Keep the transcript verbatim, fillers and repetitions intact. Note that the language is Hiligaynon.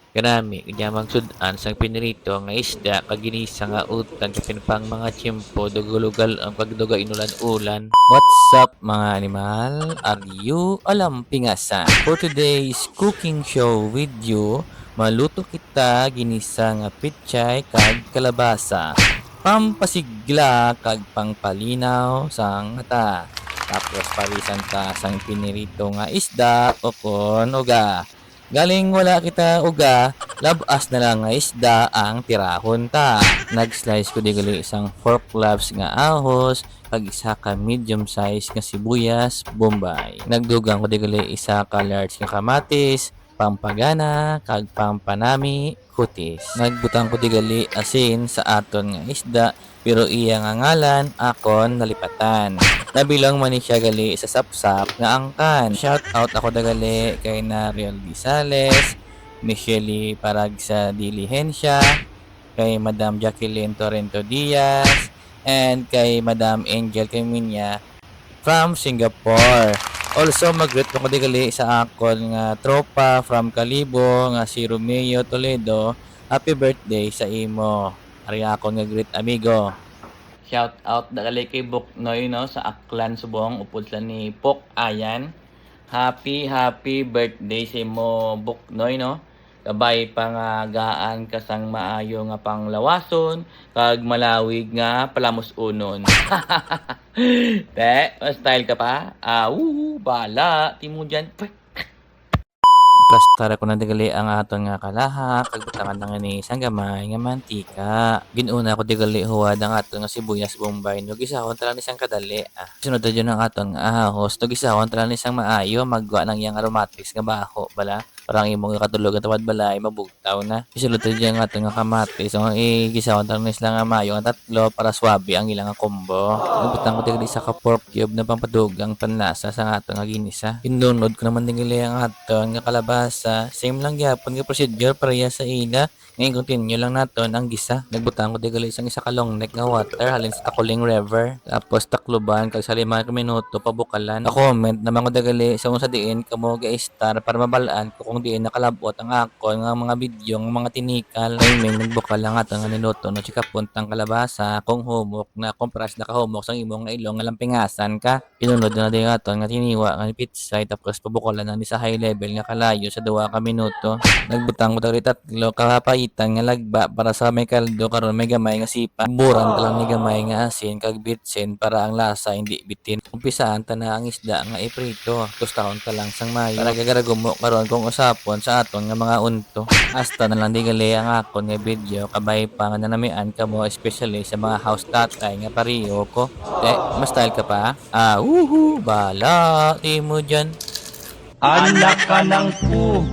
Kanami, unya magsud-an sang pinirito nga isda kag ginisa nga utan kay pinapang mga tiyempo, dugalugal ang pagduga inulan-ulan. What's up, mga animal? Are you alam pingasan? For today's cooking show video, maluto kita ginisa nga pichay kag kalabasa. Pampasigla kag pangpalinaw sang mata. Tapos parisan ta sang pinirito nga isda o kon uga. Galing wala kita uga, lab-as na lang nga isda ang tirahon ta. Nag-slice ko di gali sang four cloves nga ahos, kag isa ka medium size nga sibuyas bombay. Nagdugang ko di gali isa ka large nga kamatis, pampagana, kag pampanami kutis. Nagbutang ko di gali asin sa aton nga isda, pero iya nga ngalan akon nalipatan. Nabilong man ni siya gali sa sapsap nga angkan. Shout out ako dagali kay Nariel Disales, Michelle Paragsa Diligencia, kay Madam Jacqueline Torrento Diaz, and kay Madam Angel Camiña from Singapore. Also, mag-greet ko di gali sa akon nga tropa from Kalibo nga si Romeo Toledo. Happy birthday sa imo. Ari akon nga greet, amigo. Shout out dagali kay Buknoy, no, sa Aklan, Subong, upod sila ni Pok Ayan. Happy, happy birthday sa imo, Buknoy, no? Kabay pa nga gaan ka sang maayo nga panglawason kag malawig nga palamus-unon. Te, ma-style ka pa? Ah, woo, bala, timo dyan. Plastar ko na digali ang aton nga kalaha, kag butangan na nga ni sang gamay nga mantika. Ginuna ko digali huwad ang aton nga sibuyas bombay, no, gisahon ta lang ni sang kadali, ah. Sunod na dyan ang aton nga ahos, no, gisahon ta lang ni sang maayo, magwa nang yang aromatics nga baho, bala. Para ang imong ikatulog nga tawad balay, mabugtaw na. Isulod ta dyan ang aton nga kamatis, so, igisahon ta lang ni sila nga maayo nga tatlo para swabe ang ilang nga combo. Nagbutang ko digali isa ka pork cube na pampadugang panlasa sa nga aton nga ginisa. Inlunod ko naman digali ang aton nga kalabasa. Same lang gyapon nga procedure pareha sa ila. Ngayon, continue lang naton ang gisa. Nagbutang ko digali sang isa ka long neck nga water halin sa Takuling River. Tapos takluban kag sa lima ka minuto pabukalan. Pa-comment naman ko digali sa kung sa diin kamo ga-star para mabal-an ko kung diin nakalab-ot ang akon nga mga video nga mga tinikal. Timing, nagbukal ang aton nga niluto, no, chikapuntang kalabasa kung humok na, kung paras nakahumok sang imo nga ilong nga lampingasan ka. Inunod na din aton nga tiniwa nga ni pitsay, tapos pabukalan na ni sa high level nga kalayo sa duha ka minuto. Nagbutang ko dagiti tatlo ka hapaitan nga lagba para sa may kaldo, karon may gamay nga sipa. Buran ta lang ni gamay nga asin kag bitsin para ang lasa hindi bitin. Umpisaan ta na ang isda nga iprito. Tostahon ta lang sang mayo para gagaragumo karon kung usapon sa aton nga mga unto. Hasta na lang digali ang akon nga video, kabay pa nga nanamian kamo, especially sa mga house tatay nga pareho ko. Te, ma-style ka pa? Ah, woohoo! Bala, timo dyan. Anak ka ng pu-